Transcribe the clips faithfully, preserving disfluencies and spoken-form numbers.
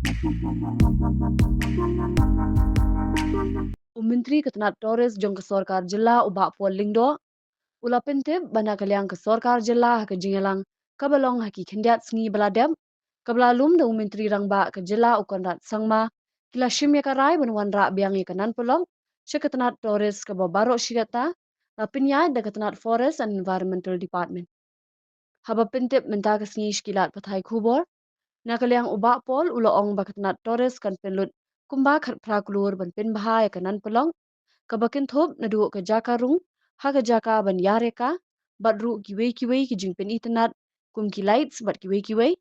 U Myntri ka tnat Tourist jong ka Sorkar Jylla u Bah Paul Lyngdoh u la pyntip ba na ka liang ka Sorkar Jylla ha ka jingïalang kaba long ha ki khyndiat sngi ba la dep, kaba la lum da u Myntri Rangbah ka Jylla u Conrad Sangma, ki la shim ïa ka rai ban wanrah biang ïa ka Nan Polok sha ka tnat Tourist, kaba baroh shi katta la pynïaid da ka tnat Forest and Environmental Department. Haba pyntip mynta ka sngi sha ki lad pathai khubor, na ka liang u Bah Paul u la ong ba ka tnat Tourist kan pynlut kumba khatphra klur ban pynbha ïa ka Nan Polok, kaba kynthup naduh ka jaka rung ha ka jaka ban ïareka, bad ruh kiwei kiwei ki jingpynitynnad kum ki lights bad kiwei kiwei.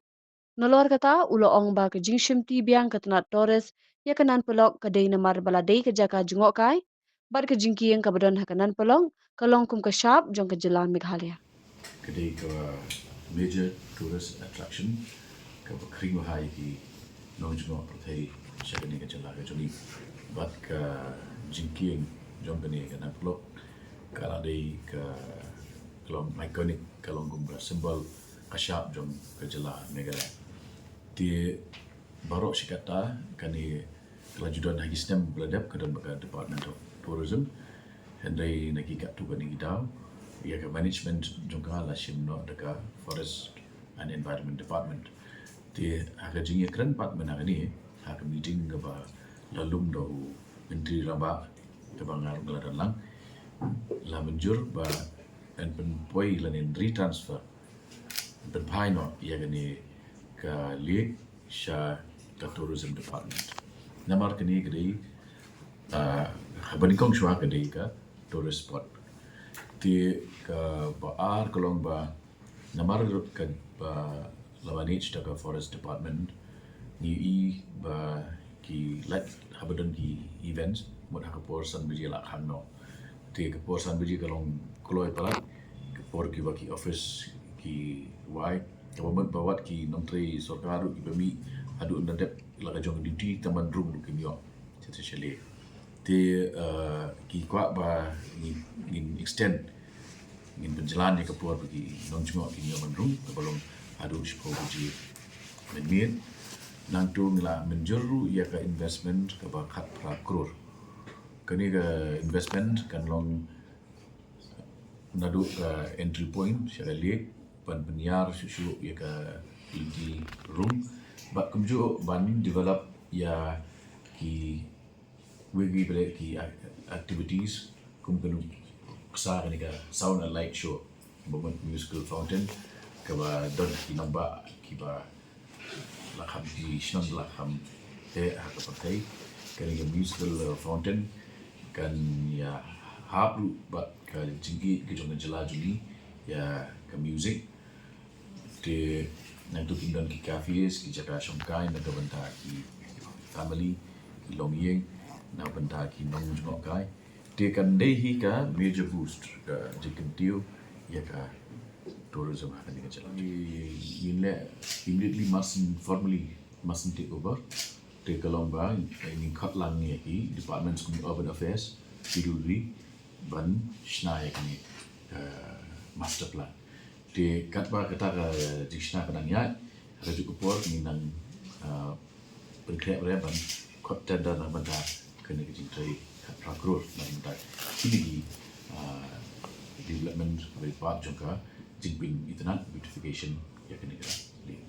Nalor kata u la ong ba ka jingshimti biang ka tnat Tourist ïa ka Nan Polok ka dei namar ba la dei ka jaka jngohkai, bad ka jingkieng kaba don ha ka Nan Polok ka long kum ka shap jong ka Jylla Meghalaya. Ka dei ka major tourist attraction kaba khring bha ïa ki nongjngoh pyrthei sha kane ka jylla ka jong ngi. Bad ka jingkieng jong kane ka Nan Polok ka la dei ka, ka long iconic, ka long kum ka symbol ka shap jong ka jylla Meghalaya. Te baroh shi katta kane ka la ju don ha ki snem ba la dep, ka don bad ka Department of Tourism. Hynrei na ki katto katne ki daw ïa ka management jong ka la shim noh da ka Forest and Environment Department. Te ha ka jingïakren pat mynta kane ha ka meeting kaba la lum da u Myntri Rangbah kaba nga ruh nga la don lang, la mynjur ba yn pynpoi lane yn retransfer, pynphai noh ïa kane ka lake sha ka Tourism Department. Namar kane ka dei, ah, haba nyngkong shuwa ka dei ka tourist spot. Te kaba ar ka long ba namar kaba la manage da ka Forest Department, ngi ïohi ba ki lait haba don ki events, mut ha ka por san baje la khang noh. Te ka por san baje ka long kloi palat, ka por kiba ki office ki wai, kaba mut ba wat ki nongtrei sorkar ruh kiba mih haduh na dep la ka jong duty tang ban rung ruh kim ïoh. Te, te sha leh. Te, eh, ki kwah ba ngin, ngin extend, ngin pynjlan ïa ka por ba ki nongjngoh kin ïoh ban rung, kaba long haduh shiphew baje mynmiet. Nangta ngi la mynjur ruh ïa ka investment kaba khatphra klur. Kane ka investment kan long naduh ka entry point sha ka lake, ban pynïar shuh shuh ïa ka lynti rung, bad kumjuh ban develop ïa ki wei ki bret ki ac-, activities, kum ka nuksa kane ka sound and light show, ba mut musical fountain, kaba don ki nongbah kiba la kham, ki shnong la kham teh ha ka pyrthei. Kane ka musical, uh, fountain kan ïahap ruh bad ka jingïeit ka jong ka jylla jong ngi ïa ka music. Te nangta kin don ki cafes, ki jaka shongkai na ka bynta ki family, ki longïing, na ka bynta ki nongjngohkai. Te kan dei hi ka major boost, ka jingkyntiew ïa ka tourism ha kane ka jylla. Ngin leh immediately mar syn, formally mar syn take over. Te ka long ba ngin khot lang ïa ki departments kum Urban Affairs, P W D, ban shna ïa kane ka master plan. Te katba kata ka jingshna ka dang ïaid, ha kajuh ka por ngin nang, ah, pynkhreh re ban khot tender na ka bynta kane ka jingtrei khatphra klur na ka bynta kine ki, ah, development kaba dei part jong ka jingpynitynnad, beautification ïa kane ka lake.